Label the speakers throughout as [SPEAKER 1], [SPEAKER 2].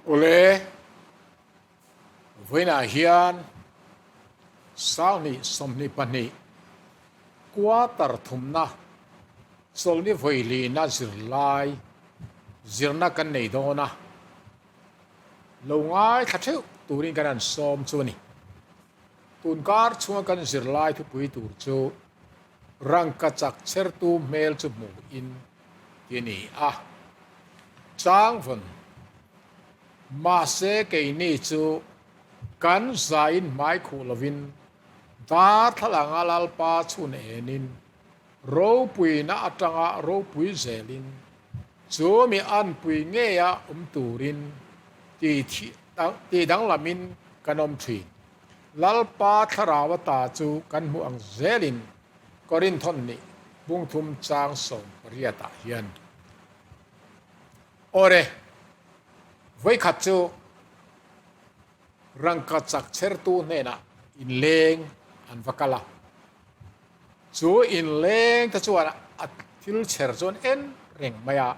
[SPEAKER 1] Awle, vawiinah hian Sanghnih 22 quarter thumna chawlhni vawilina zirlai zirna kan nei dawn a, lo ngaithla theuh turin kan han sawm chu a ni. Tunkar chhunga kan zirlai thupui tur chu Rangkachak chhertu hmel chu hmuhin ti a ni a, Changvawn, mahse keini chu kan zaiin hmai khuh lovin darthlalanga Lalpa chhun enin ropuina atanga ropui zelin chu mi anpui ngeia awm turin ti danglamin kan awm thin. Lalpa thlarau ata chu kan hmuh ang zelin Korinthon nih bungthum chang 18 ah hian Awre, vawikhat chu rangka chak chhertu hnenah inleng an va kal a. Chu inleng te chuan a thil chher chuan en reng mai a.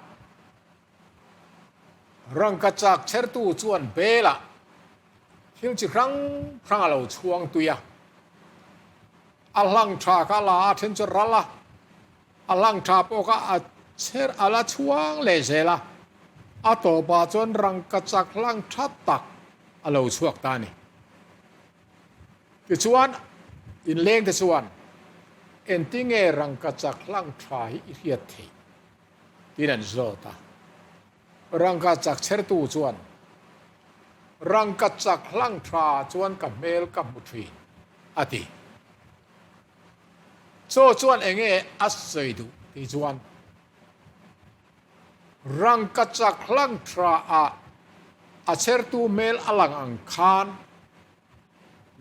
[SPEAKER 1] Rangka chak chhertu chuan belah Thil chi hrang hrang a lo chhuang tui a, a hlang tha kha a la a, then chu ral a, a hlang tha pawh kha a chher a la chhuang leh zel a, a tawpah chuan rangka chak hlang tha tak a lo chhuak ta a ni. Tichuan, inleng te chuan, Engtinge rangka chak hlang tha hi i hriat theih? tiin an zawt a. Rangka chak chhertu chuan, Rangka chak hlang tha chuan ka hmel ka hmu thin, a ti. Chaw chuan enge a sawi duh tih chuan, Rangka chak hlang tha ah a chhertu hmel a lang ang khan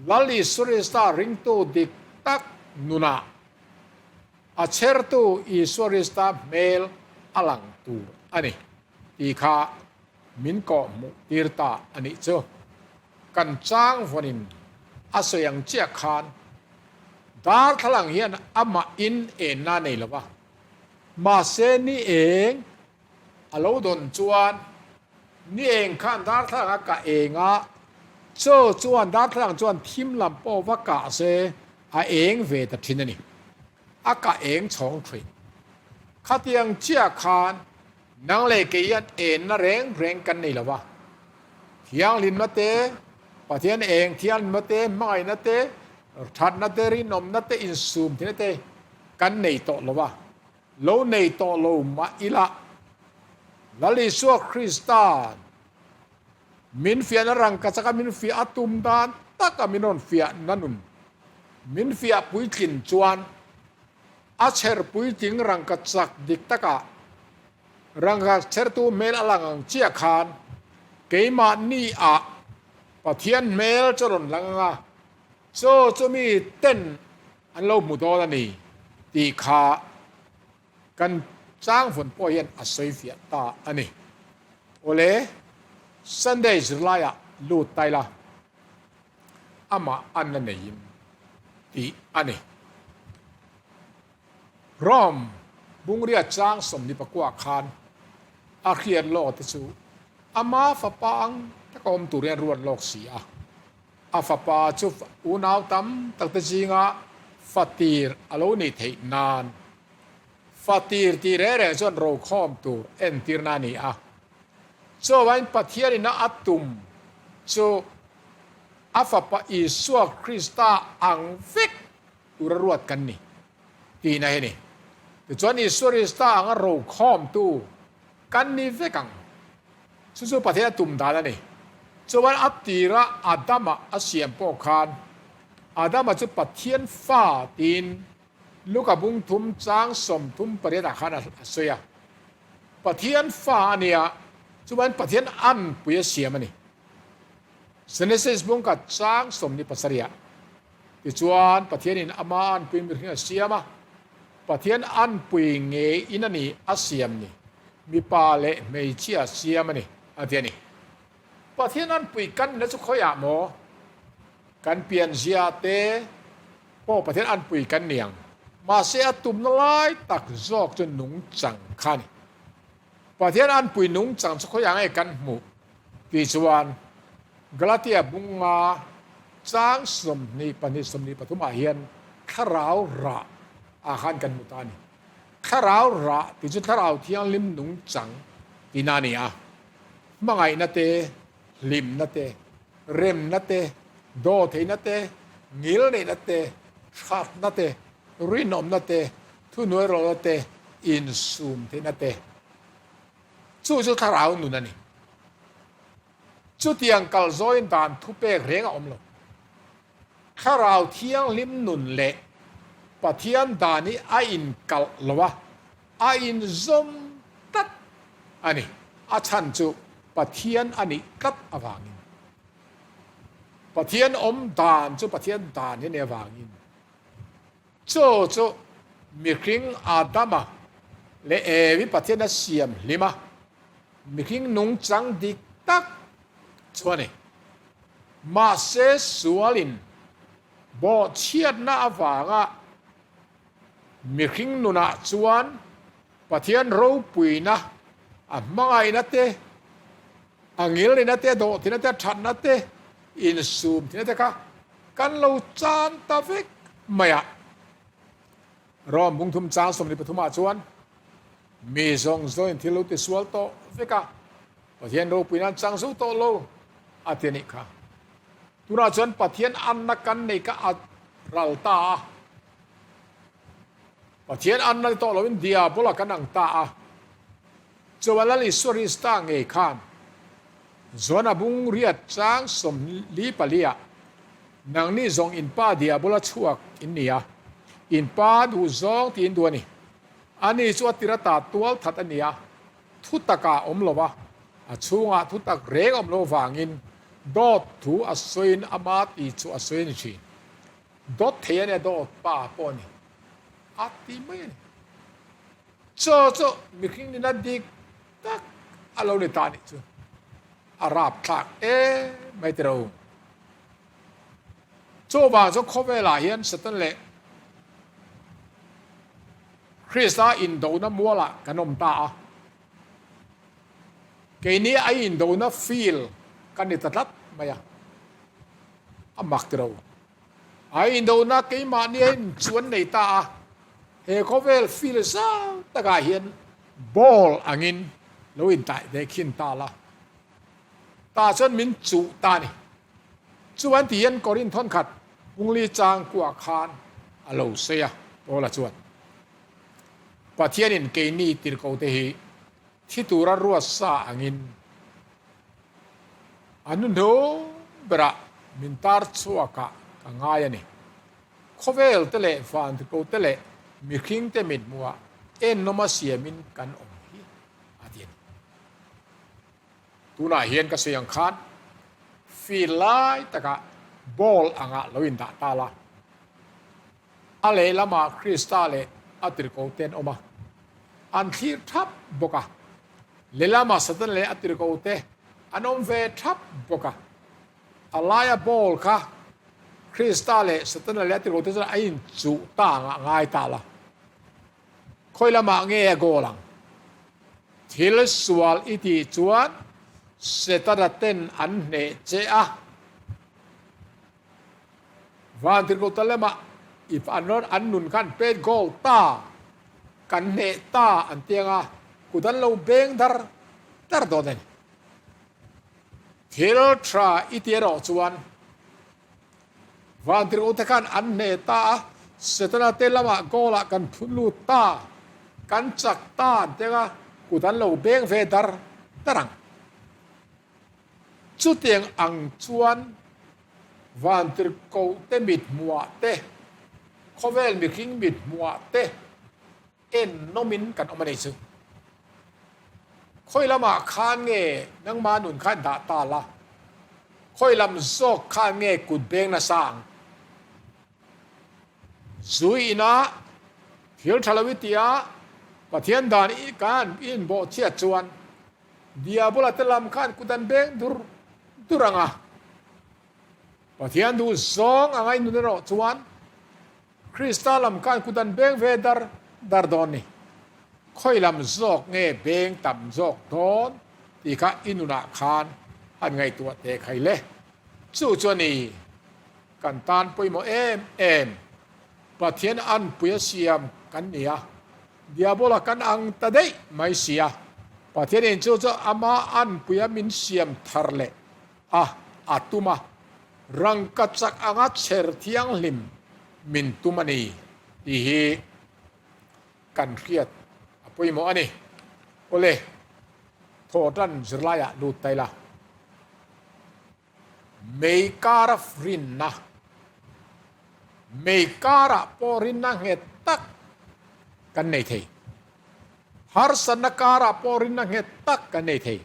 [SPEAKER 1] Lal Isua Krista ringtu dik tak nunah A chhertu Isua Krista hmel a lang tur a ni tih kha min kawhhmuh tir ta a nih chu. Kan chang vawnin a sawi ang chiah khan darthlalang hian amah in enna a nei lo va, mahse ni eng a lo dawn chuan ni eng khan darthlalang a kah eng a, chaw chuan darthlalang chuan thim lam pawh va kah se A eng ve ta thin a ni. A ka eng chhawng thin. Khatiang chiah khan nang leh kei hian enna reng reng kan nei lo va. Thianghlimna te, Pathian eng thianghlimna te, hmangaihna te, thatna te, rinawmna te, insum thina te kan nei tawh lo va. Lo nei tawh lo mah ila Lal Isua Krista'n Min fiahna rangka chaka min fiah a tum dan taka min rawn fiahna nun min fiah puitlin chuan a chher puitling rangka chak dik takah rangka chhertu hmel a lang ang chiah khan keimahni ah Pathian hmel chu a rawn lang ang a, chaw chu mi ten an lo hmu dawn a ni tih kha Kan changvawn pawh hian a sawi fiah ta a ni. Awle, Sunday zirlaiah lut ta ila, amah an la neiin tih a ni. Rome bungria chang 24 khan a hriat lawk te chu ama fapa ang taka awm turin a ruat lawk si a. A fapa chu unau tam takte zinga fatir a lo nih theih nan fatir tih reng reng chuan rokhawm tur entirna a ni a. Chuavain Pathianin a tum chu a fapa Isua Krista ang vek tura ruat kan ni tihna hi a ni. Tichuan Isua Krista anga rokhawmtu kan ni vek ang. Chu chu Pathian a tum dan a ni. Chuan a tira Adama a siam pawh khan Adama chu Pathian fa tiin Luka bung thum chang 38 ah khan a sawi a. Pathian fa a nia, chuan Pathian anpui a siam a ni. Genesis bung khat chang 27 ah tichuan Pathianin ama anpui mihring a siam a, Pathian anpui ngeiin a ni a siam ni. Mipa leh hmeichhia siam a ni, a ti a ni. Pathian an pui kan na chu khawiah maw? Kan pianzia te pawh Pathian an pui kan ni ang. Mahse a tumna lai tak zawk chu nungchang kha a ni. Pathian an pui nungchang chu khawiah nge kan hmuh? Tichuan, Galatia bunga chang 22 23 ah hian thlarau rah ah khan kan hmu ta a ni. Thlarau rah tih chu Thlarau Thianghlim nungchang tihna a ni a. Hmangaihna te, hlimna te, remna te, dawhtheihna te, ngilneihna te, thatna te, rinawmna te, thuhnuairawlna te, insumtheihna te. Chu chu thlarau nun a ni. Chutiang kal zawiin dan thupek reng a awm lo. Thlarau thianghlim nun leh Pathian dan hi a inkalh lo a, a inzawm tlat a ni. A chhan chu Pathian a nih tlat avangin. Pathian awm dan chu Pathian dan hi a nih avangin. Chu chu mihring Adama leh Evi Pathian a siam hlim a, mihring nungchang dik tak chu a ni. Mahse sualin bawhchhiatna avanga mihring nunah chuan Pathian ropuina, a hmangaihna te, a ngilnina te, a dawhthina te, a thatna te, insumthina te kha kan lo chan ta vek mai a. Rom bungthum chang 23 ah chuan mi zawng zawngin thil lo tisual tawh vek a, Pathian ropuina an chang zo tawh lo a ti a nih kha. Tunah chuan Pathian anna kan nei kha a ral ta a. Pathian anna ni tawh loin Diabola kan ang ta a. Chuan Lal Isua Krista ngei khan Johana bung riat chang 44 ah, Nangni zawng in pa Diabola chhuak in ni a, in pa duh zawng tiin duh a ni. Ani chu a tir ata tual that a ni a, thu takah a awm lo a, a chhungah thu tak reng a awm lo vangin dawt thu a sawiin ama ti chu a sawi a ni thin. Dawt thei a nia dawt pa pawh a ni. A ti mai a ni. Chaw chu mihring nena dik tak a lo ni ta anih chu a rapthlak em mai tiro. Chaw vang chuan khawvelah hian Satan leh Krista indona mualah kan awm ta a. Keini a indona field kan ni ta tlat mai a, a mak tiro. A indona keimahni a in chuan nei ta a, he khawvel feel zau takah hian ball angin lo intaih ve khin ta la, tah chuan min chuh ta a ni. Chuan ti hian Korinth thawnkhat Pungli chang kuah khan a lo sawi a, Paula chuan, Pathianin keini tirhkote hi thi tura ruat sa angin A hnuhnung berah min tar chhuakah ka ngai a ni. Khawvel te leh vantuko te leh mihring te mit hmuhah ennawm a siamin kan awm hi a ti a ni. Tunah hian ka sawi ang khan field lai takah ball angah lo indah ta la. A lehlamah Krista leh a tirhko te an awm a, an thlir thap bawk a. Lehlamah Satan leh a tirhko te an awm ve thap bawk a. A laia ball kha Krista leh Satana leh a tirhko te chuan a inchuh ta angah ngai ta la. Khawi lamah nge a goal ang? Thil sual i tih chuan Setana ten an hneh che a. Van tirhkoh lamah if an rawn an nun khan pet goal ta, kan hneh ta an ti anga kut an lo beng dar dar dawn a ni. Thil tha i ti erawh chuan van tirhkoh te khan an hneh ta a, Setana te lamah goal ah kan phun lut ta, kan chak ta an ti anga kut an lo beng ve dar dar ang. Chutiang ang chuan vantirhkohte mit hmuhah te, khawvel mihring mit hmuhah te ennawmin kan awm a nih chu. Khawi lamah khan nge nangma nun kha dah ta la, khawi lam zawk khan nge kut beng nasa ang? Zui ina thil tha lo i tia Pathian dan i kan i inbawh chhiat chuan Diabola te lam khan kut an beng dur dur ang a. Pathian duh zawng anga i nun erawh chuan Krista lam khan kut an beng ve dar dar dawn ni. Khawi lam zawk nge beng tam zawk dawn tih kha i nunah khan. Han ngaihtuah teh khai le. Chu chu a ni, kan tan pawimawh em em. Pathian anpui a siam kan ni a, Diabola kan ang ta daih mai si a. Pathianin chu chu ama anpuia min siam thar leh a, a tum a, rangka chak anga chher thianghlim min tum a ni tih hi kan hriat a pawimawh a ni. Awle, thawhtan zirlaiah lut ta ila. Mei kara rinna, Mei karah pawh rinna nghet tak kan nei thei. Harsatna karah pawh rinna nghet tak kan nei thei.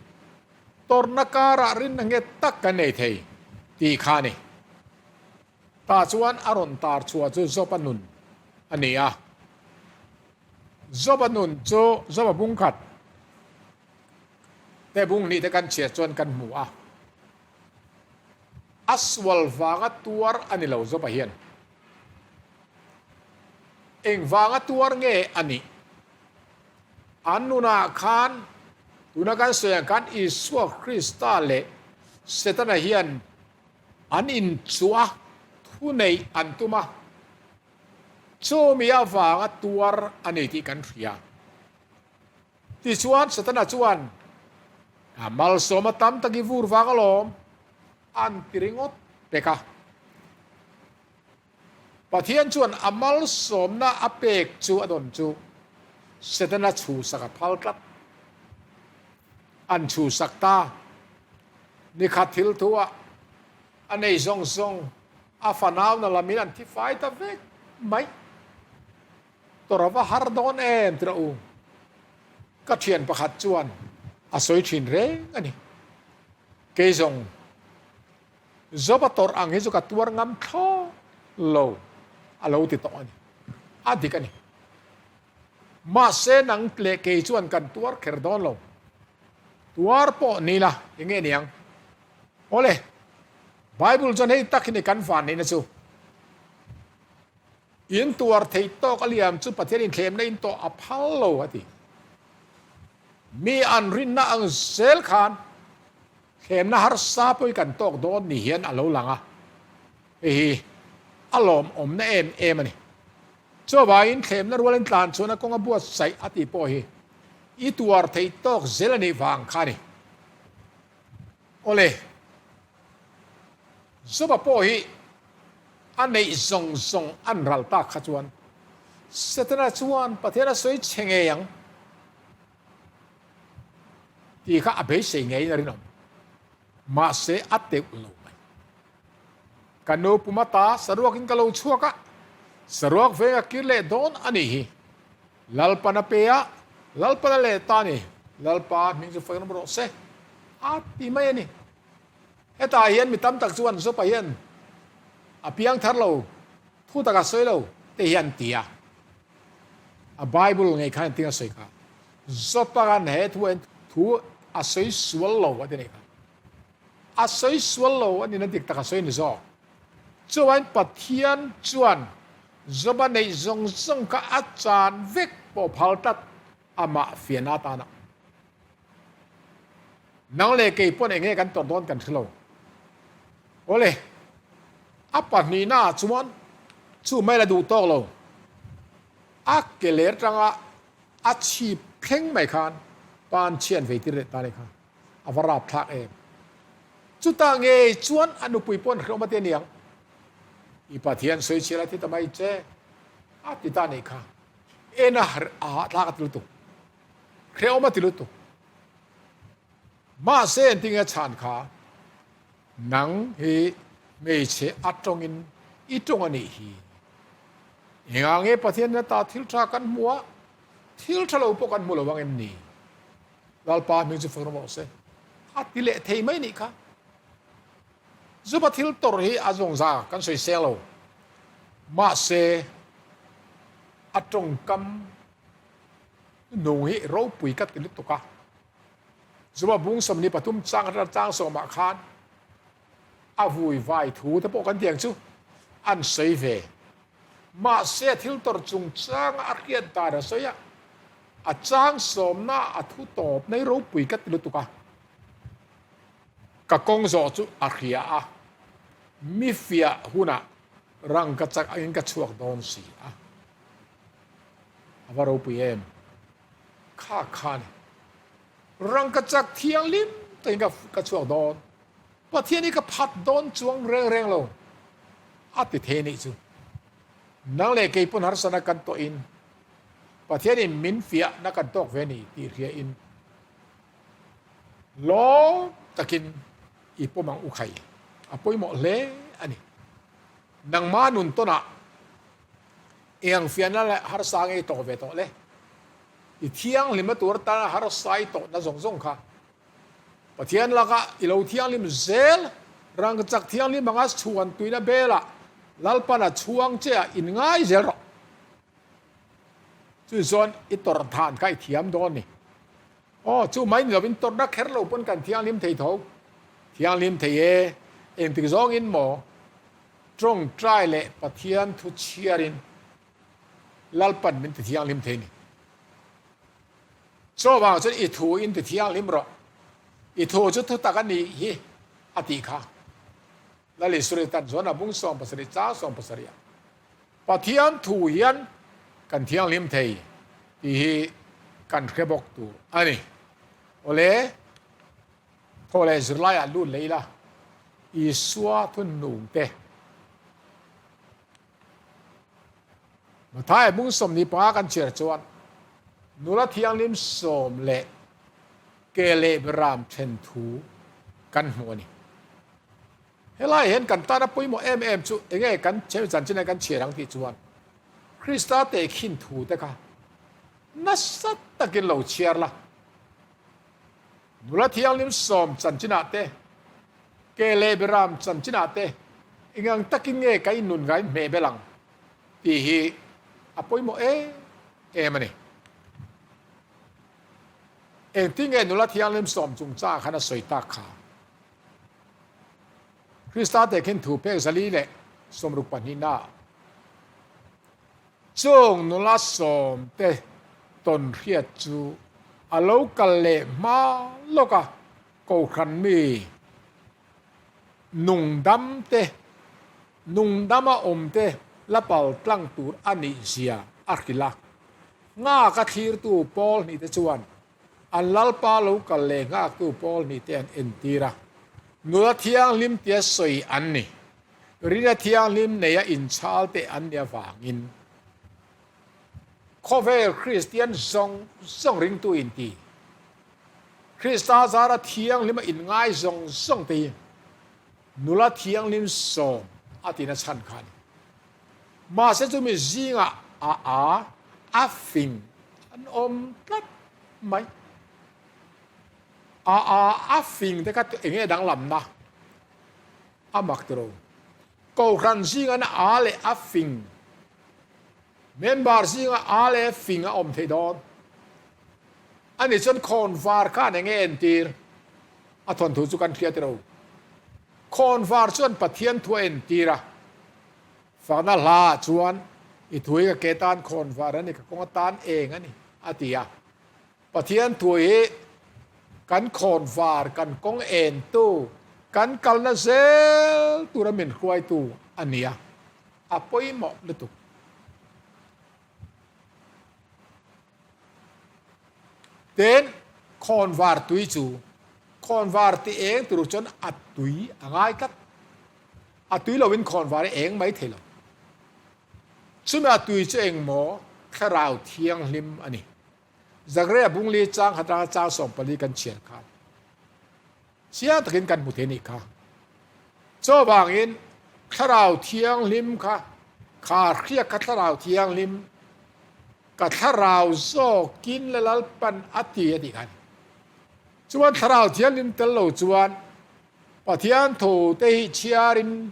[SPEAKER 1] Tawrhna karah rinna nghet tak kan nei thei tih kha a ni. Tah chuan a rawn tar chhuah chu Job-a nun a ni a. Job-a nun chu Job-a bungkhat te bung hnih te kan chhiat chuan kan hmu a. A sual vanga tuar a ni lo Job-a hian. Eng vanga tuar nge a nih? An nunah khan tuna kan sawi ang khan Isua Krista leh Setana hian An inchuh a, thu neih an tum a, chumi avanga tuar a ni tih kan hria. Tichuan Setana chuan, A malsawm a tam tak i vur vang alawm, an ti ringawt pek a. Pathian chuan a malsawmna a pek chu a dawn chu Setana chhusak a phal tlat. An chhusak ta. Nikhat thil thu ah a nei zawng zawng a fanauna lamin an thi fai ta vek mai. Tawrh a va har dawn em tirah u. Ka thian pakhat chuan a sawi thin reng a ni. Kei zawng Job a tawrh ang hi chu ka tuar ngam thlawt lo a lo ti tawh a ni. A dik a ni. Mahse nang leh kei chuan kan tuar kher dawn lo. Tuar pawh ni la eng nge niang? Awle, Bible chuan hei tak hi ni kan van neihna chu. In tuar thei tawk a liam chu Pathian inthlemna in tawh a phal lo a ti. Mi an rinna ang zel khan Thlemna harsa pawh hi kan tawk dawn ni hian a lo lang a, hei hi a lawmawmna em em a ni. Chuvangin thlemna rualin tlan chuan a kawng a buatsaih a tih pawh hi i tuar theih tawk zel a nih vang kha a ni. Awle, Joba pawh hi a neih zawng zawng an ral tak kha chuan Setana chuan Pathian a sawi chhe ngei ang. Tih kha a beisei ngeiin a rinawm. Mahse a teuh lo mai. Ka nu pum ata saruakin ka lo chhuak a, saruak veng a kir leh dawn a nih hi. Lalpan a pe a, Lalpan a leh ta a ni. Lalpa hming chu fakin awm rawh se, a ti mai a ni. Hetah hian mi tam tak chuan Jopa hian a piang thar lo, thu tak a sawi lo te hi an ti a. A Bible ngei khan engtin a sawi kha? Zoparan he thu en thu a sawi sual lo a ti nei kha. A sawi sual lo a nihna dik tak a sawi ni zawk. Chuan Pathian chuan Joba neih zawng zawng kha a chan vek pawh phal tlat amah fiahna atana. Nang leh kei pawn enge kan tawrh dawn kan hre lo. Awle, a pahnihna ah chuan chu mai la duh tawk lo. A ke ler tanga a chhip thleng mai khan pan chhian vei tir leh ta ni kha a va rap thlak em. Chutah ngei chuan a nupui pawn hrehawm a ti aniang. I Pathian sawi chhiar a ti ta mai che a ti ta nih kha. En a hahthlak a ti lutuk. Hrehawm a ti lutuk. Mahse engtin nge chhan kha nang hi hmeichhe a tawngin i tawng a nih hi. Engah nge Pathian in ata thil tha kan hmu a, thil tha lo pawh kan hmu lo ang em ni? Lalpa hming chu fak rawh se. A ti leh thei mai nih kha. Zupa thil tawrh hi a zawng za kan sawi seng lo. Mahse a tawngkam Nung hi ropui ka ti lutuk a, Zuma bung 23 chang atanga chang sawmah khan a vui vai thu te pawh kan ti ang chu an sawi ve. Mahse a thil tawrh chungchanga a hriat dan a sawi a, a chang sawmna a thu tawp nei ropui ka ti lutuk a. Ka kawng zawh chu a hria a, mi fiah hunah rangkachak angin ka chhuak dawn si a. A va ropui em? Kha kha ni. Rangkachak thianghlim takin ka ka chhuak dawn. Pathian hi ka phat dawn chuang reng reng lo. A ti thei nih chu. Nang leh kei pawn harsatna kan tawhin Pathianin min fiahna kan tawk ve ni tih hriain Lawm takin i pawm ang u khai. A pawimawh hle a ni. Nangmah nun tawnah eng fiahna leh harsa nge i tawh ve tawh le? I thianghlimna tur atana harsa i tawhna zawng zawng kha Pathian lakah i lo thianghlim zel. Rangkachak thianghlim anga chhuan tuina belah Lalpan a chhuang che a inngai zel rawh. Chu chuan i tawrh than kha i thiam dawn ni. Aw, chu mai ni lovin tawrhna kher lo pawn kan thianghlim thei tho. Thianghlim thei e, engtik zawngin maw tawngtai leh Pathian thu chhiarin Lalpan min ti thianghlim thei ni. Chuvang chuan i thu in ti thianghlim rawh, i thu chu thutak a nih hi a tih kha. Lal Israel tan chuan a bung 70 chang 70 ah Pathian thu hian kan thianghlim thei tih hi kan hre bawk tur a ni. Awle, thaw leh zirlaiah lut leh ila, Isua thunhnung te. Matthai bung 25 kan chhiar chuan nula thianghlim sawm leh ke leh ram then thu kan hmu a ni. Helai hian kan tana pawimawh em em chu enge kan chanchin a kan chhiar ang tih chuan Krista tehkhin thu te kha nasa takin lo chhiar la. Nula thianghlim sawm chanchinah te, ke leh beram chanchinah te engang takin nge ka innun ngai hmeh bel ang tih hi a pawimawh em em a ni. Engtin nge nula thianghlim sawm chungchangah khan a sawi tak kha? Krista tehkhin thu pek 462 ah chung nula sawmte tawn hriat chu a lo kal leh hma lawk a, Kohhran mi nungdamte, nungdama awmte la pal tlang tur a nih zia a hrilh a. Nghak a thlirtu pawl hnihte chuan An Lalpa lo kal leh nghaktu pawl hnihte an entir a, nula thianghlim tia sawi an ni. Rina thianghlim neia inchhalte an ni avangin khawvel Kristian zawng zawng ringtu inti, Krista zara thianghlima inngai zawng zawng te hi nula thianghlim sawm a tina chhan kha a ni. Mahse chumi zingah a a a fing an awm tlat mai. A a a fing te kha eng nge danglamna a mak tiro. Kohhran zinga na a leh a fing, member zinga a leh fing a awm thei dawn. Ani chuan khawnvar khan eng nge entir? A thawnthu chu kan hria tiro. Khawnvar chuan Pathian thu a entir a. Fakna hla ah chuan, I thu hi ka ke tan khawnvar a ni, ka kawng atan eng a ni, a ti a. Pathian thu hi kan khawnvar, kan kawng entu, kan kalna zel tura min hruaitu a ni a, a pawimawh lutuk. Tin, khawnvar tui chu khawnvar ti eng tur chuan a tui a ngai tlat. A tui loin khawnvar hi eng mai thei lo. Chumi a tui chu eng maw? Thlarau Thianghlim a ni. Zakaria bungli chang khat atanga chang 14 kan chhiar khan chiang takin kan hmu thei nih kha. Chuvangin Thlarau Thianghlim kha kha hriak kha Thlarau Thianghlim ka thlarau zawkin la Lalpan a ti a tih kha a ni. Chuan Thlarau Thianghlim tel lo chuan Pathian thu te hi chhiarin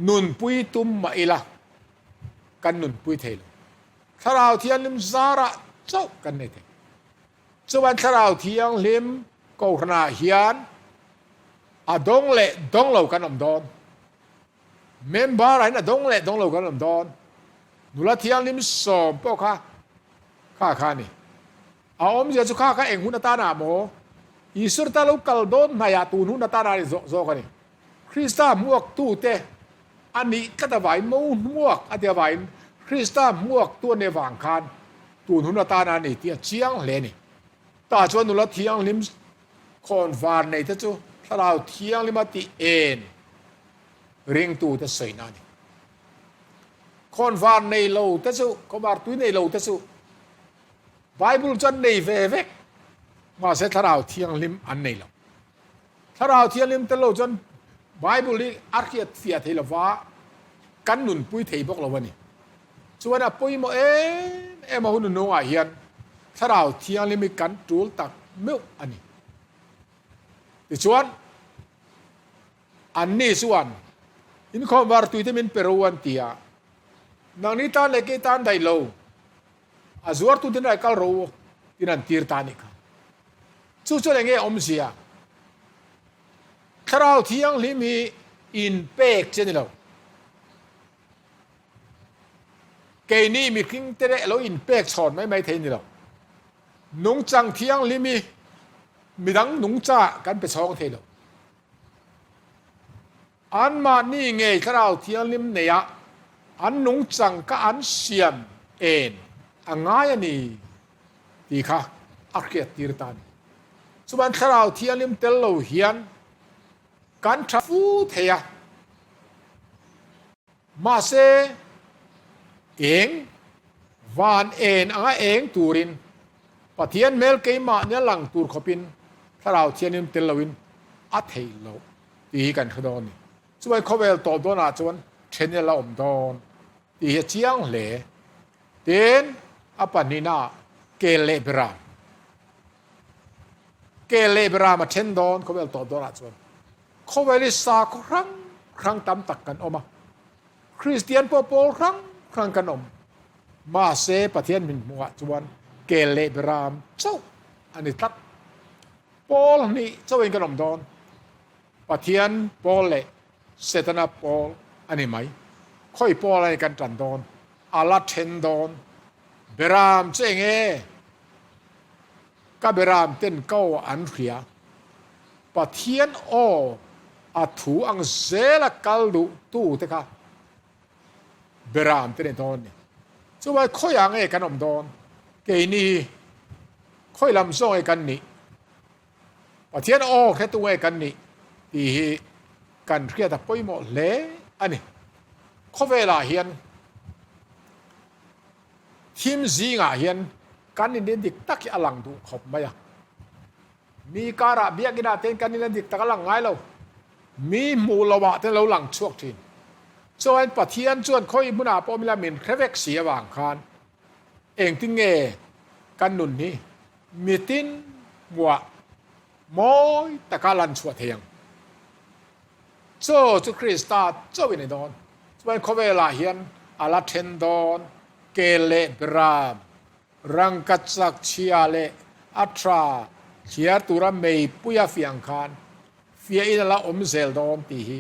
[SPEAKER 1] nunpui tum mah ila kan nunpui thei lo. Thlarau Thianghlim zarah chauh kan nei thei. Chuan Thlarau Thianghlim Kohhranah hian a dawng leh dawng lo kan awm dawn. Member ah hian a dawng leh dawng lo kan awm dawn. Nula Thianghlim sawm pawh kha kha kha a ni. A awmzia chu kha kha eng hun atana maw? Isua ta lo kal dawn hnaihah tun hun atan a ni zawk a ni. Krista hmuaktute a nih tlat avangin, mo hmuak a tih avangin Krista hmuaktu a nih avang khan tun hun atan a ni tih a chiang hle a ni. Tah chuan nula thianghlim khawn var neite chu Thlarau Thianghlima tih en ringtute sawina a ni. Khawn var nei lo te chu, khawn var tui nei lo te chu Bible chu an nei ve vek, mahse Thlarau Thianghlim an nei lo. Thlarau Thianghlim tel lo chuan Bible hi a hriat fiah thei lo va, kan nunpui thei bawk lo a ni. Chuan a pawimawh em em a hun nungah hian Thlarau Thianghlim hi kan tul tak meuh a ni. Tichuan, anni chuan inkhawm var tuite min pe ro an ti a, nangni tan leh kei tan daih lo, A zuartu ten a kal ro tin an tir ta a nih kha. Chu chuan enge awmzia? Thlarau Thianghlim hi inpek che ni lo. Keini mihring te leh lo inpek chhawn mai mai thei ni lo. Nungchang Thianghlim hi midang nungcha kan pe chhawng thei lo. Anmahni ngei Thlarau Thianghlim neia an nungchang kha an siam en a ngai a ni tih kha a hriat tir ta a ni. Chuan Thlarau Thianghlim tel lo hian kan tha fu thei a, mahse eng van en anga eng turin Pathian hmel keimahnia lang tur khawpin Thlarau Thianghlim tel loin a thei loh. Tih hi kan hre dawn a ni. Chuvai khawvel tawp dawnah chuan then ila awm dawn tih hi a chiang hle. Tin, a pahnihnaah kel leh beram. Kel leh beram a then dawn khawvel tawp dawnah chuan. Khawvel hi sakhaw hrang hrang tam tak kan awm a. Kristian pawh pawl hrang hrang kan awm. Mahse, Pathian min hmuhah chuan kel leh beram chauh a ni tlat. Pawl hnih chauhin kan awm dawn. Pathian pawl leh Setana pawl a ni mai. Khawi pawl a ni kan tan dawn? A la then dawn. Beram chu eng e? Ka beram ten ka aw an hria. Pathian aw a thu ang zela kal duh tu te kha beram te ni dawn ni. Chuvai khawiah nge kan awm dawn? Keini hi khawi lam zawng nge kan nih? Pathian aw hretu nge kan nih tih hi kan hriat a pawimawh hle a ni. Khawvelah hian thim zingah hian kan inrin dik tak hi a lang duh khawp mai a. Mi karah biakinah ten kan ina dik tak a lang ngai lo. Mi hmuh lohah ten lo lang chhuak thin. Chuan Pathian chuan khawi hmunah pawh mila min hre vek si avang khan engtin nge kan nun hi mitin hmuah mawi taka lan chhuah thei ang. Chaw chu Krista chauhin a ni dawn. Chuan khawvelah hian a la then dawn kel leh beram Rangka chak chhia leh a tha thliar tura meipui a fiah ang khan fiahin a la awm zel dawn tih hi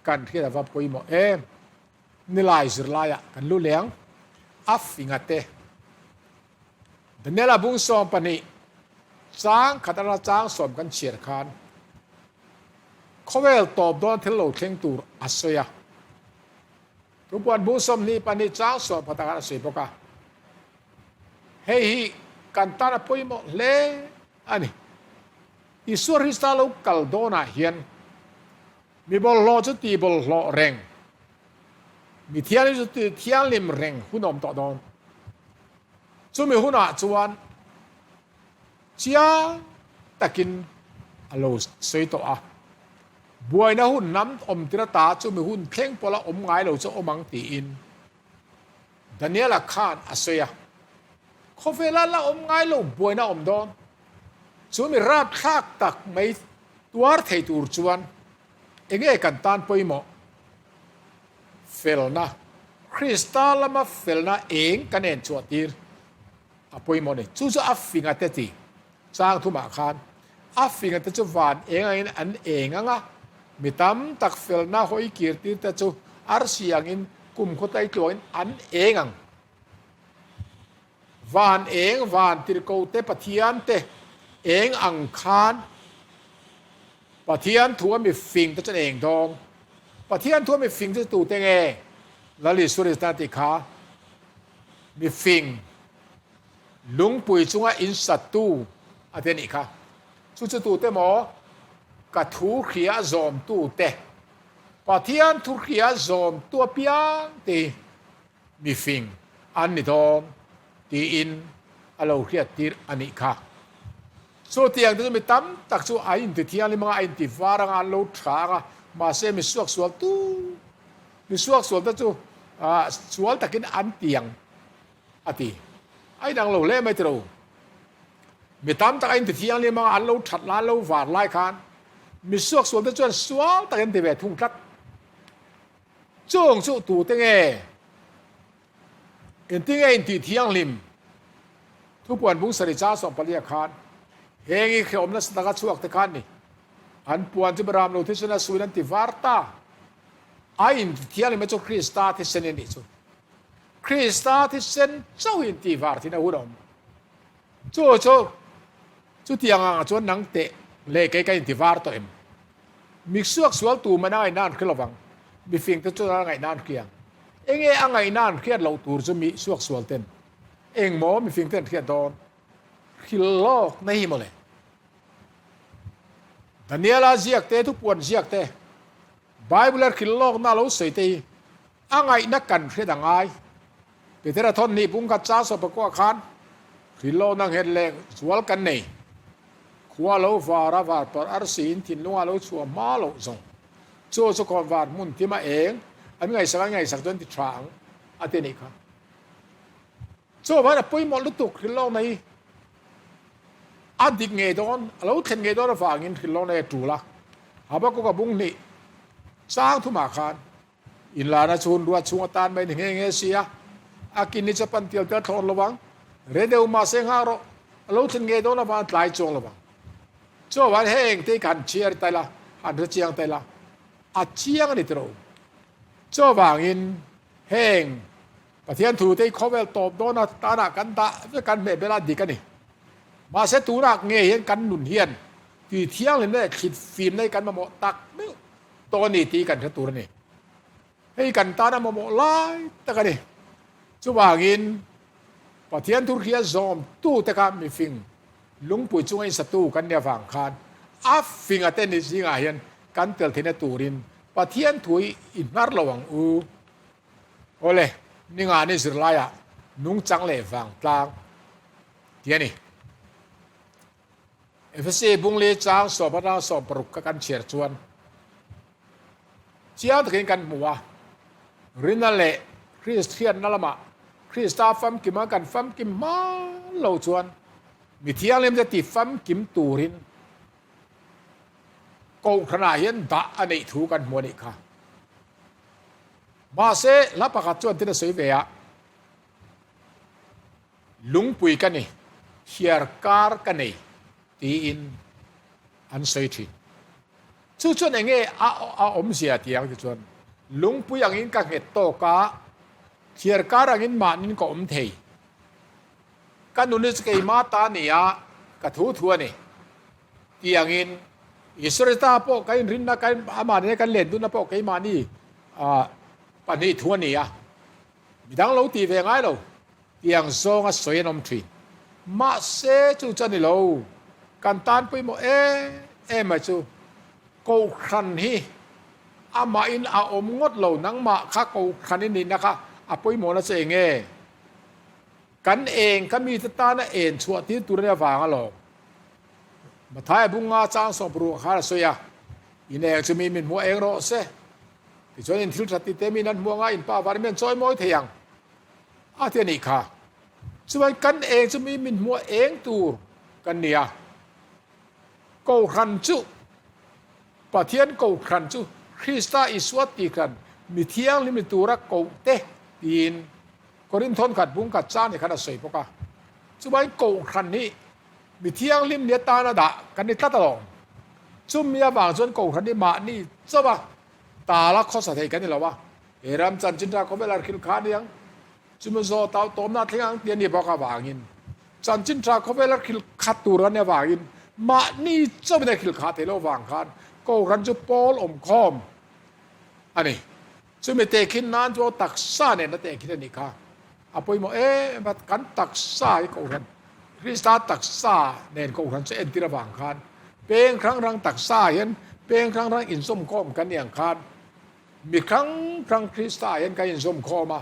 [SPEAKER 1] kan hriat ava pawimawh em. Nilai zirlaiah kan lu leng a finga te. Daniela bung 12 chang khat atanga chang sawm kan chhiar khan khawvel tawp dawn thil lo thleng tur a sawi a. Tupuan bung 22 chang 10 khan a sawi bawk a. Hei hi kan tan a pawimawh hle a ni. Isua Krista lo kal dawnah hian mi bawlhhlawh chu ti bawlhhlawh reng, mi thianghlim chu ti thianghlim reng hun awm tawh dawn. Chumi hunah chuan chiang takin a lo sawi tawh a. Buaina hun hnam awm tir ata chumi hun thleng pawla awm ngai lo chu awm ang tiin Daniela khan a sawi a, Khawvela la awm ngai lo buaina a awm dawn. Chu mi rapthlak tak mai tuar thei tur chuan enge kan tan pawimawh? Felna, Krista lama felna eng kan en chhuah tir a pawimawh a ni. Chu chu a finga te ti chang thumah khan a finga te chu van eng angin an eng ang a, mi tam tak felna hawi kir tir te chu arsi angin kum khaw tai tluangin an eng ang. Van eng, van tirhko te, Pathian te eng ang khan. Pathian thu a mi fing te chuan eng dawn? Pathian thu a mi fing te chu tute nge? Lal Isua Krista tih kha mi fing lungpui chunga insattu a ti a nih kha. Chu chu tute maw? Ka thu hria zawmtute. Pathian thu hria zawmtu apiang te hi mi fing an ni dawn tiin a lo hriattir a nih kha. Chutiang te chu mi tam tak chu a inti thianghlim anga a inti var anga an lo tha anga, mahse mi suaksual tu, mi suaksual te chu sual takin an ti ang a ti. A inang lo hle mai tiro. Mi tam tak a inti thianghlim anga an lo that lai, an lo var lai khan mi suaksual te chuan sual takin an ti ve thung tlat. Chung chu tute nge? Engtin nge intih thianghlim? Thupuan bung sarih chang 14 khan heng i hrehawm nasa taka chhuak te khan ni. An puan chu Ram lo thisen a suin an ti var ta. A inti thianghlim a chu Krista thisen in nih chu. Krista thisen chauh hi inti var thin a hun a awm. Chu chu chutiang ang chuan nang teh leh kei ka inti var tawh em? Miksuak sual tu man a ngaihna an hre lovang, mifing te chuan a ngaihna an hria ang. Enge a ngaihna an hriat loh tur chu mi suak sual ten eng maw mifing ten hriat dawn? Hrilh lawk na hi mawle. Daniela ziak te, thupuan ziak te, Bible a hrilh lawk na lo sawi te hi a ngaihna kan hriat a ngai. Petera thawn hnih pung khat chang sawpa kuah khan hrilh lawk na nghet leh zual kan nei. Khua lo var a var parh arsi in thinlung a lo chhuah hma loh zawng. Chu chu khawn var hmun thim a eng an ngaihsak an ngaihsak chuan ti tha ang a ti anih kha. Chu avangin a pawimawh lutuk hrilh lawkna hi a dik ngei dawn, a lo thlen ngei dawn avangin hrilh lawkna hi a tul a. Habakkuk a bung hnih chang thumah khan Inlana chu hun ruat chhung atan mai ni nghe nghe si a, a kin hi chu pan tial tial thlawn lo vang. Re deuh mahse nghak rawh, a lo thlen ngei dawn avang tlai chuang lo vang. Chu avang heng te hi ka han chhiar ta ila, han hre chiang ta ila, a chiang a ni tiro. Chu avangin heng Pathian thu te hi khawvel tawp dawn atana kan dah vek kan hmeh bela dik a ni. Mahse tunah nge hian kan nun hian tui thianghlimna leh thlit fimna hi kan mamawh tak meuh tawh a ni tih kan hre tur a ni. Hei kan tan a mamawh lai tak a ni. Chuvangin Pathian thurhria zawmtute kha mifing lungpui chunga insatu kan nih avang khan a finga te ni zingah hian kan tel theihna turin Pathian thu hi i hnar lo ang u. Awle, ninga ni zirlaiah nungchang leh vangtlang tih a ni. Efesi bungli chang sawm atang 60 kha kan chhiar chuan chiang takin kan hmu a, Rina leh Kristianna lamah Krista famkima kan famkim hma lo chuan mi thianghlimte ti famkim turin Kohhranah hian dah a neih thu kan hmu a nih kha. Mahse, hla pakhat chuan tin a sawi ve a, Lungpui ka ni, thiar kar ka nei tiin an sawi thin. Chu chuan eng nge a a awmzia tih ang ti chuan, lungpui angin ka nghet tawk a, thiar kar angin mahnin ka awm thei. Ka nun hi chu keimah ta a ni a, ka thu thu a ni. Tih angin Israelita pawh ka inrinna ka amah nena kan len dunna pawh keimahni pahnih thu a ni a, midang lo tih ve ngai lo tih ang zawnga sawi an awm thin. Mahse chu chu a ni lo, kan tan pawimawh em em mai chu Kohhran hi amahin a awm ngawt lo, nangmah kha Kohhran i nihna kha a pawimawhna chu eng nge? Kan eng kha mite tana en chhuah tir tur a nih avang alawm. Mathaia bunga chang 60 khan a sawi a, In eng chu mi min hmuh eng rawh se. Tichuan in thil that tite min an hmuh anga in pa var mi an chawi mawi thei ang a ti a nih kha. Chuan kan eng chu mi min hmuh eng tur kan ni a. Kohhran chu Pathian kohhran chu Krista Isua tihhran mi thianghlim ni tura kohte tiin Korinthon khat bung khat chang ni khan a sawi bawk a. Chuan kohhran hi Mi thianghlim ni atana dah kan ni tlat alawm. Chumi avang chuan Kohhran hi mahni chauh a tala khawsa thei kan ni lo a, he ram chanchin tha khawvel a hrilh kha aniang. Chumi zawh tau tawmna a thleng ang tih a ni bawk avangin chanchin tha khawvel a hrilh khat tur a ni avangin mahni chauhin a hrilh kha thei lo avang khan. Kohhran chu pawl awmkhawm a ni. Chumi tehkhin nan chu taksa nen a tehkhin a nih kha. A pawimawh em a, kan taksa hi Kohhran, Krista taksa nen Kohhran chu entir avang khan peng hrang hrang taksa hian peng hrang hrang inzawmkhawm kan nih ang khan mi hrang hrang Krista hian kan inzawmkhawm a,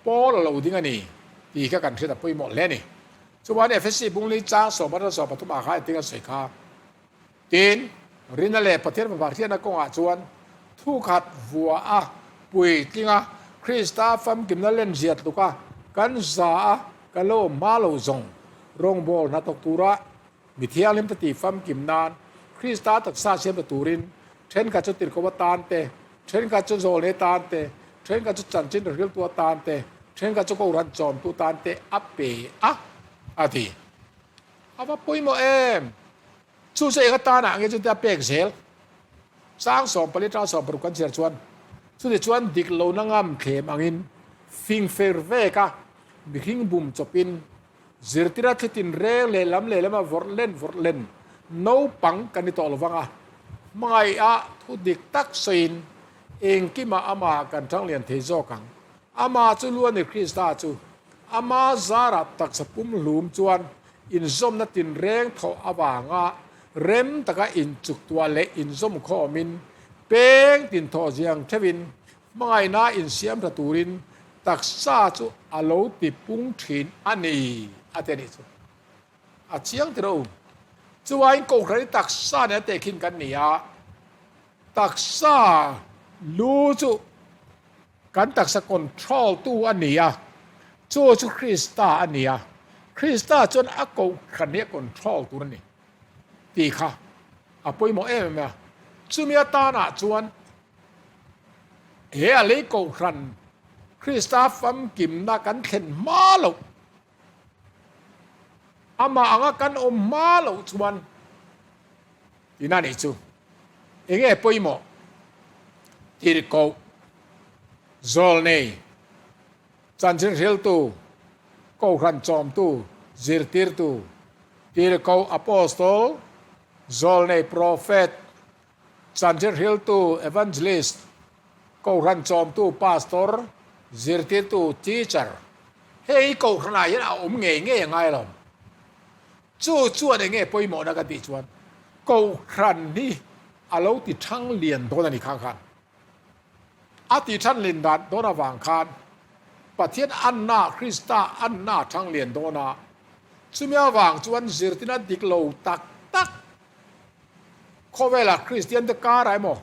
[SPEAKER 1] Pawl a lo ding a ni tih kha kan hriat a pawimawh hle a ni. Chuan Efesi bungli chang sawmata sawmpathum ah kha engtin a sawi kha? Tin, Rina leh Pathian Fapa hriatna kawngah chuan thu khat vua a puitling a, Krista famkimna len zia tluka kan za a ka lo hma lo zawng rawngbâwl hnathawk tura mi thianghlimte tih famkim nan Krista taksa siamta turin thenkhat chu tirhkoh atan te, thenkhat chu zawlnei atan te, thenkhat chu chanchin hriltu atan te, thenkhat chu kohhran chawmtu atan te a pe a, a ti. A va pawimawh em! Chu chu eng atanah nge chutia pek zel? Chang 14 tang 16 kan chhiar chuan chuti chuan dik lohna ngam thlem angin fing fer vek a, mihring bum chawpin zirtira thli tinreng lehlam lehlama vawrh len vawrh len naupang kan ni tawh lovang a, hmangaih-a thu dik tak sawiin engkimah amah kan thanglian thei zawk ang. Amah chu lu a ni Krista chu ama zarah taksa pumhlum chuan inzawmna tinreng thawh avanga rem taka inchuktuah leh inzawm khawmin peng tin thawh ziang theuhin hmangaihna insiam tha turin taksa chu a lo ti pung thin a ni a ti a nih chu. A chiang tir a um. Chuvain Kohhran hi taksa nen a tehkhin kan ni a, taksa lu chu Kan taksa control tu a ni a, chu chu Krista a ni a, Krista chuan a kohhran hi a control tur a ni tih kha a pawimawh em em a. Chumi atanah chuan he a lei kohhran Krista famkimna kan thlen hma loh, amah anga kan awm hma loh chuan Tina nih chu enge pawimawh tirhkoh zawlnei chanchin hriltu kohhran chawmtu zirtirtu tirhkoh apostol zawlnei prophet chanchin hriltu evangelist kohhran chawmtu pastor zirtirtu teacher hei kohhranah hian a awm ngei ngei a ngai lo. Chu chuan enge pawimawhna ka tih chuan Kohhran hi a lo ti thang lian dawn a ni khang khan. A ti than lin dan dawn avang khan Pathian anna, Krista anna a thang lian dawn a. Chumi avang chuan zirtina dik lo tak tak khawvela Kristian te karah emaw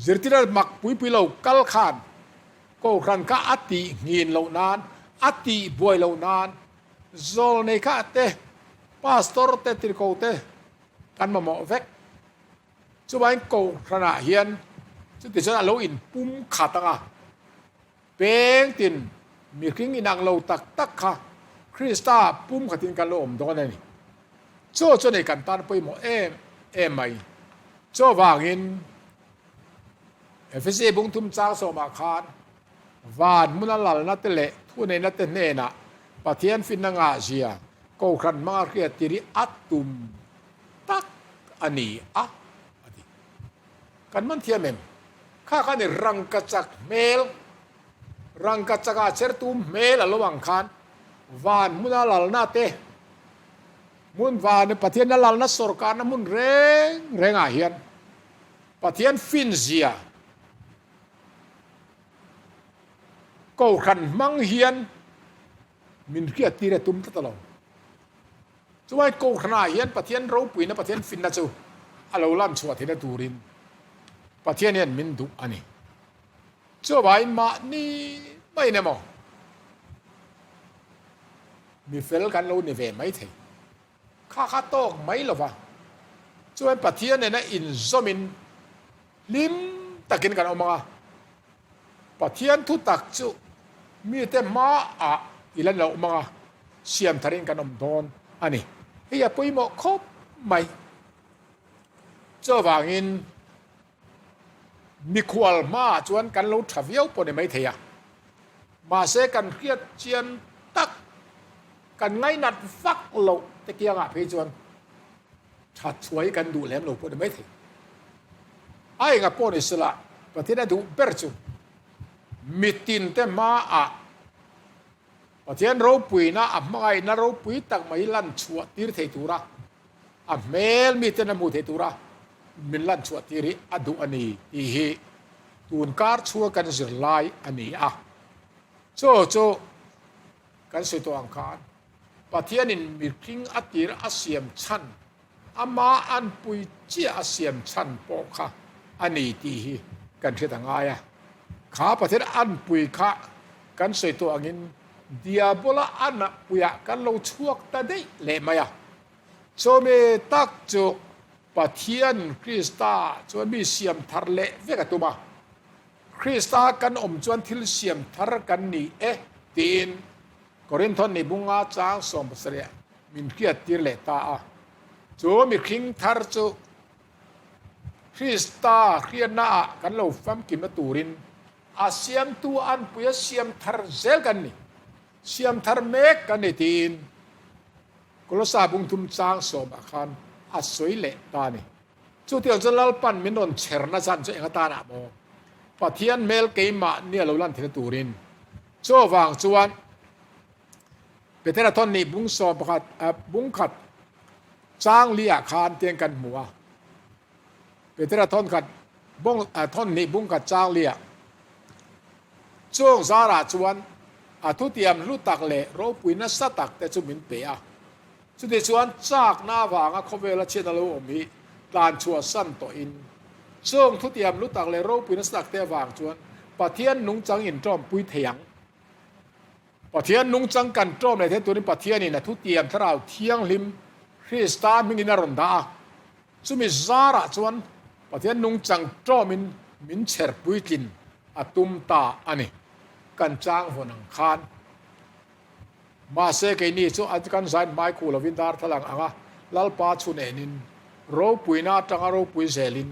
[SPEAKER 1] zirtina mak pui pui lo kal khan Kohhran kha a tih nghin loh nan, a tih buai loh nan Zawlnei kha te, pastor te, tirhko te kan mamawh vek. Chuvangin Kohhranah hian chuti chuan a lo inpum khat ang a, peng tin mihring inang lo tak tak kha Krista pum khatin kan lo awm dawn a ni. Chaw chu nei kan tan pawimawh em em mai. Chuvangin Efesi bungthum chang sawmah khan Van hmuna lalna te leh thuneihna te hnenah Pathian finna ngahzia Kohhran hmanga hriattir hi a tum tak a ni a, a ti. Kan man thiam em? Kha kha ni rangkachak hmel, rangkachakah chertu hmel a lo ang khan van hmuna lalna te, hmun van Pathianna lalna sawrkarna hmun reng rengah hian Pathian finzia, Kohhran hmang hian min hriattir a tum tlat alawm. Chuai Kohhranah hian Pathian ropuina, Pathian finna chu a lo lan chhuah theihna turin Pathian hian min duh a ni. Chuvangin mahni maiin emaw mi fel kan lo ni ve mai thei. Kha kha tawk mai lova, chuan Pathian nena inzawmin hlim takin kan awm ang a. Pathian thu tak chu mite hmaah i la lo awm ang a, siam tharin kan awm dawn a ni. Hei a pawimawh khawp mai. Chuvangin mikhual hmaah chuan kan lo tha viau pawh ni maithei a, mahse kan hriat chian tak, kan ngainat vak loh te kiangah phei chuan that chhuah hi kan duh lem lo pawh ni maithei. A enga pawh ni sela, Pathian a duh ber chu mitinte hmaah Pathian ropuina a hmangaihna ropui tak mai lan chhuah tir thei tura a hmel miten a hmuh thei tura min lan chhuah tir hi a duh a ni tih hi tun kar chhunga kan zir lai a ni a. Chu chu kan sawi tawh ang khan Pathianin mihring a tir a siam chhan, ama anpui chiah a siam chhan pawh kha a ni tih hi kan hriat a ngai a. Kha Pathian anpui kha kan sawi tawh angin Diabola anpuiah kan lo chhuak ta daih leh mai a. Chawmi tak chu Pathian Krista chuan mi siam thar leh vek a tum a. Krista kan awm chuan thil siam thar kan ni e tiin Korinthon ni bunga chang 70 min hriattir leh ta a. Chu mihring thar chu Krista hriatnaah kan lo famkimna turin a siamtu anpuia siam thar zel kan ni, siam thar mek kan ni tiin Kolosa bung thum chang sawmah khan a sawi leh ta a ni. Chutiang chuan Lalpan min rawn chherna zan chu eng atanah maw Pathian hmel keimah nia lo lan thina turin Chuvang chuan Petera thawn nih bung 11 bung khat chang li ah khan tiang kan hmu a. Petera thawn khat bung thawn nih bung khat chang li ah chung zarah chuan a thutiam hlu tak leh ropui nasa tak te chu min pe a. Chuti chuan chakna avanga khawvela chhiatna lo awm hi tlan chhuah san tawhin chung thutiam hlu tak leh ropui nasa tak te avang chuan Pathian nungchang inṭawmpui thei ang. Pathian nungchang kan ṭawm leh theih turin Pathianin a thutiam Thlarau Thianghlim Krista hmingin a rawn dah a. Chumi zarah chuan Pathian nungchang ṭawmin min chher puitlin a tum ta a ni. Kan chang vawn ang khan. Mahse keini chu a kan zain hmai khuh lovin darthlalang anga Lalpa chhun enin ropuina atanga ropui zelin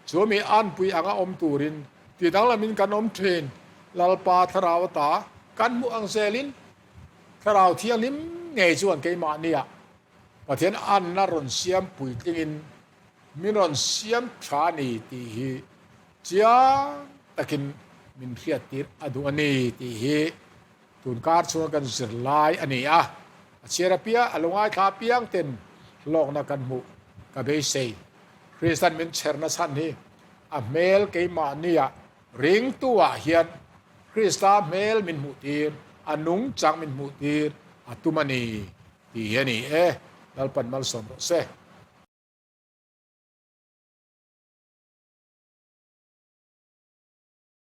[SPEAKER 1] chumi anpui anga awm turin ti danglamin kan awm thin. Lalpa thlarau ata kan hmuh ang zelin Thlarau Thianghlim ngei chuan keimahnia Pathian anna rawn siam puitlingin min rawn siam tha a ni tih hi chiang takin min hriattir a duh a ni tih hi Tun kar chhunga kan zir lai a ni a, a chhiar apiang, a lo ngaithla apiang ten hlawkna kan hmuh ka beisei. Kristan min chherna chhan hi a hmel keimahnia ringtu-ah hian Krista hmel min hmuh tir, a nungchang min hmuh tir a tum a ni tih hi a ni e. Lalpan malsawm rawh se.